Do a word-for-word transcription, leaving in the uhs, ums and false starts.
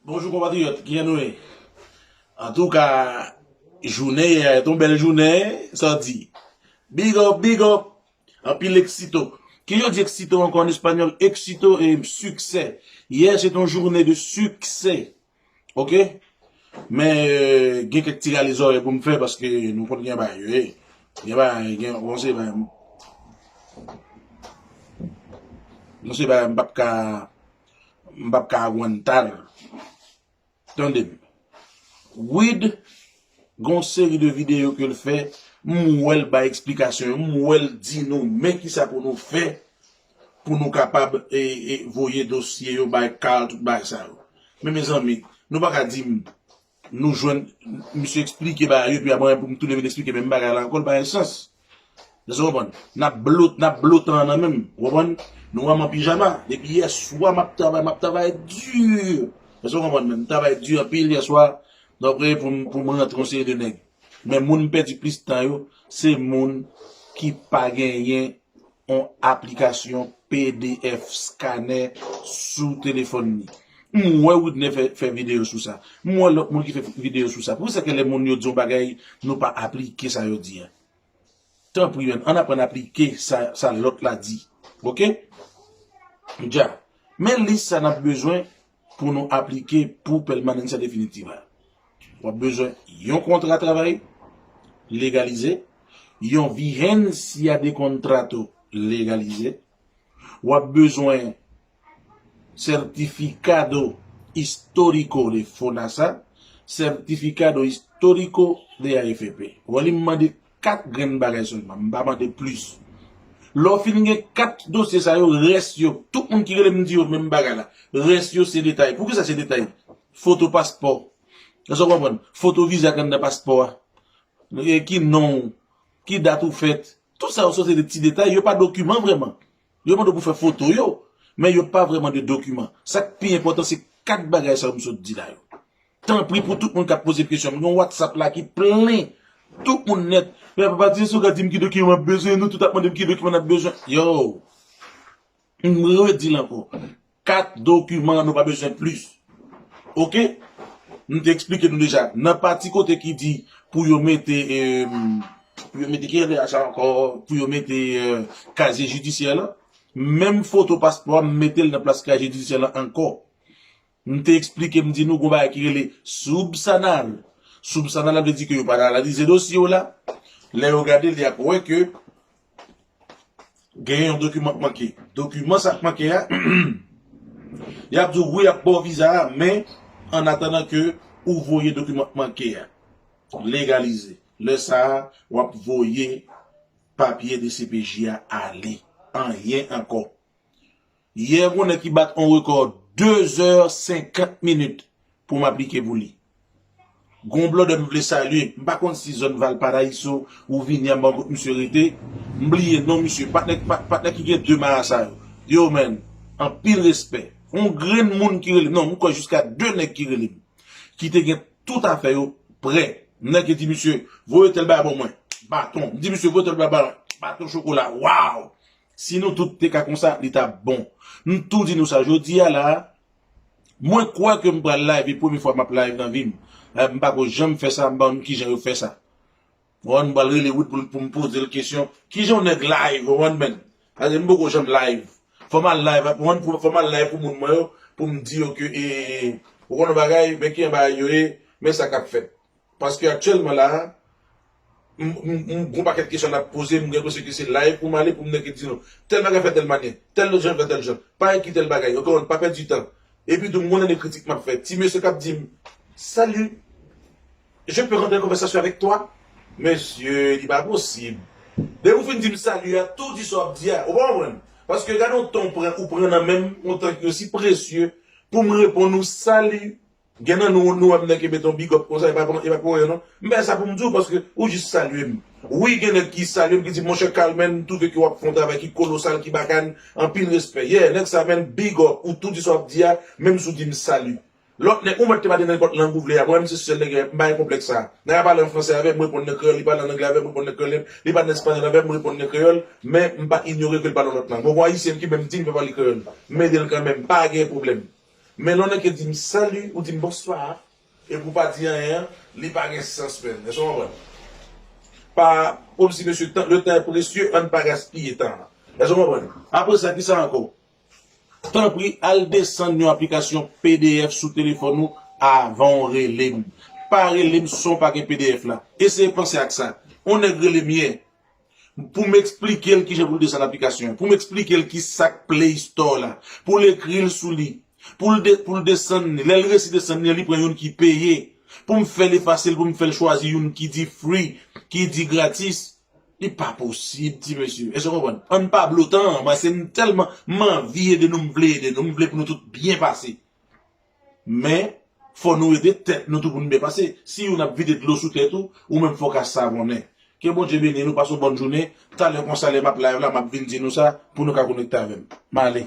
Bonjou konpatriyòt, kijan nou ye? Antouka, jounen yè a te yon bèl jounen, sa w di? Big up, big up! Anpil eksito. Kijan w di eksito ankò an espanyòl? Eksito e siksè. Yè se te yon jounen de siksè. Oke? Men, euh, gen kèk ti rale zòrèy pou m fè paske nou konn gen bagay yo ye. Gen bagay, gen, bon, se bagay, bon, se bagay, m p ap ka, m p ap ka aguantar. Tande m. Wid, gon seri de videyo ke l fè, m wè l bay eksplikasyon yo, m wè l di nou men kisa pou nou fè pou nou kapab e, e, voye dosye yo bay Carl, tout bagay sa yo. Men mezanmi, nou pa ka di m, nou jwenn, misye eksplike bagay yo, epi apre pou m tounen vin eksplike menm bagay la ankò, l pa gen sans. Èske w konprann? N ap blo, n ap blo tan an nan men m. Ou konprann? Nou wè m an pijama. Depi yè swa, m ap travay, m ap travay di. Èske w konprann, men? M travay di anpil yè swa. Donk, pou m, pou m rantre yon seri de nèg. Men moun m pèdi plis tan yo, se moun ki pa genyen yon aplikasyon P D F scanner sou telefòn li. M wè Widner fè, fè videyo sou sa. M wè lòt moun ki fè videyo sou sa. Poukisa ke lè moun yo di yon bagay, nou pa aplike sa yo di a? Tanpri, menn, ann aprann aplike sa, sa lòt la di. Oke? Dja. Men lis sa n ap bezwen pou nou aplike pou permanencia definitiva. W ap bezwen yon kontra travay legalize, yon vigencia de contrato legalize, w ap bezwen certificado histórico de FONASA, certificado histórico de A F P. Wè li m mande kat grenn bagay sèlman, m pa mande plis. Lè w fin gen kat dosye sa yo, rès yo, tout moun ki rele m di yo menm bagay la. Rès yo se detay. Poukisa se detay? Foto paspò. Èske w konprann? Foto viza k anndan paspò a. E ki non w, ki dat ou fèt. Tout sa yo se de ti detay, yo pa dokiman vrèman. Yo mande w pou fè foto yo, men yo pa vrèman de dokiman. Sa k pi enpòtan, se kat bagay sa yo m sot di la yo. Tanpri pou tout moun k ap poze m kesyon. M gen yon WhatsApp la ki plen. Tout moun nèt. Men papa di, si w ka di m ki dokiman m ap bezwen, nou tout ap mande m ki dokiman n ap bezwen. Yo! M redi l ankò. Kat dokiman, nou pa bezwen plis. Oke? M te eksplike nou deja. Nan pati kote ki di pou yo mete, eh, pou yo mete ki rele sa ankò, pou yo mete, eh, kazye jidisyè la, menm foto paspò a, m mete l nan plas kazye jidisyè la ankò. M te eksplike, m di nou gon bagay ki rele subsanar. Subsanar la vle di ke yo pa analize dosye w la. Lè yo gade l, y ap wè ke gen yon dokiman k manke. Dokiman sa k manke a, y ap di w wi, y ap ba w viza a, men an atandan ke ou voye dokiman k manke a. Legalize. Lè sa a, w ap voye papye D C P J a ale. Anyen ankò. Yè, gon nèg ki bat on rekò de zè senkant minit pou m aplike pou li. Gon blòdè m vle salye. M pa konn si zòn Valparaíso ou vini a, m pa konn kot misye rete. M bliye non misye. Patnè, pa-, patnè ki gen de marasa yo. Yo, menn, anpil respè. On grenn moun ki rele m. Non, m kwè jiska de nèg ki rele m. Ki te gen tout afè yo prè. Nèg ki di misye, voye tèl bagay ban mwen. Baton. M di misye, voye tèl bagay ban mwen. Baton chokola. Waw! Si nou tout te ka konsa, li t ap bon. M tou di nou sa jodi a la, mwen kwè ke m pral live, e premye fwa m ap live nan vi m. Eh, m pa ko janm fè sa, m pa konn kijan yo fè sa. Ou konprann, m pral rele Wid pou, pou m poze l kesyon, kijan yon nèg live, ou konprann, menn? Paske m poko janm live. Fò m al live, ou konprann, pou, fò m al live pou moun mwen yo, pou m di yo ke, e, e, e, ou konn yon bagay, men ki jan bagay yo ye, men sa k ap fèt. Paske aktyèlman la, m, m, m, gon pakèt kesyon n ap poze, m gen enpresyon ke se live pou m ale, pou m nèk di nou, tèl bagay fèt tèl manyè, tèl lòt jan fèt tèl jan, pa enki tèl bagay, ankò, pa pèdi tan. Epi tou, m gon de kritik m ap fè. Ti mesye k ap di m, salut, je peux rentrer en conversation avec toi? Mesye, li pa posib. Depi ou fin di m salut a, tou di sa w ap di a, ou pa konprann? Paske gade yon tan w pran, ou pran nan men m, yon tan ki osi presye, pou m reponn ou salut. Gen nan nou, nou wè m nèk e met yon big up konsa, e pa, e pa pou anyen non. M bay sa pou m di w, paske ou jis salye m. Wi, gen nèg ki salye m, ki di, monchè Carl, men m twouve ke w ap fè yon travay ki kolosal, ki bakan, anpil respè. Yeah, nèg sa, men big up, ou tou di sa w ap di a, menm si w di m salut. Lòt nèg, ou mèt te pale nan nenpòt lang ou vle a, mwen menm se sèl nèg, m pa gen konplèks sa. Nèg la pale an fransè avè m, m reponn nan kreyòl, li pale an anglè avè m, m reponn nan kreyòl, li pale an espanyòl avè m, m reponn nan kreyòl, men m pa inyore ke l pale yon lòt lang. Bon, gon ayisyen ki menm di l pa pale kreyòl, m ede l kanmenm, pa gen pwoblèm. Men lè yon nèg di m salut, ou di m bonsoir, epi ou pa di anyen, li pa gen sans menm. Èske w konprann? Pa, kòmsi mesye, tan, le temps est précieux, ann pa gaspiye tan an. Èske w konprann? Apre sa, ki sa ankò? Tanpri, al desann yon aplikasyon P D F sou telefòn ou avan w rele m. Pa rele m san w pa gen P D F la. Eseye panse ak sa. Yon nèg rele m yè. Pou m eksplike l kijan pou l desann aplikasyon an. Pou m eksplike l ki sa k Play Store la. Pou l ekri l sou li. Pou l de, pou l desann li. Lè l resi desann li, li pran youn ki peye. Pou m fè l efase l, pou m fè l chwazi youn ki di free, ki di gratis. Li pa posib, ti mesye. Èske w konprann? Ann pa blo tan an. Mwen, se m tèlman, m anvi ede nou, m vle ede nou, m vle pou nou tout byen pase. Men, fò nou ede tèt nou tou pou nou byen pase. Si youn ap vide dlo sou tèt ou, ou menm fò w ka savonnen. Ke Bondye beni nou, pase yon bòn jounen. Talè konsa, lè m ap live la, m ap vin di nou sa, pou nou ka konekte avè m. M ale.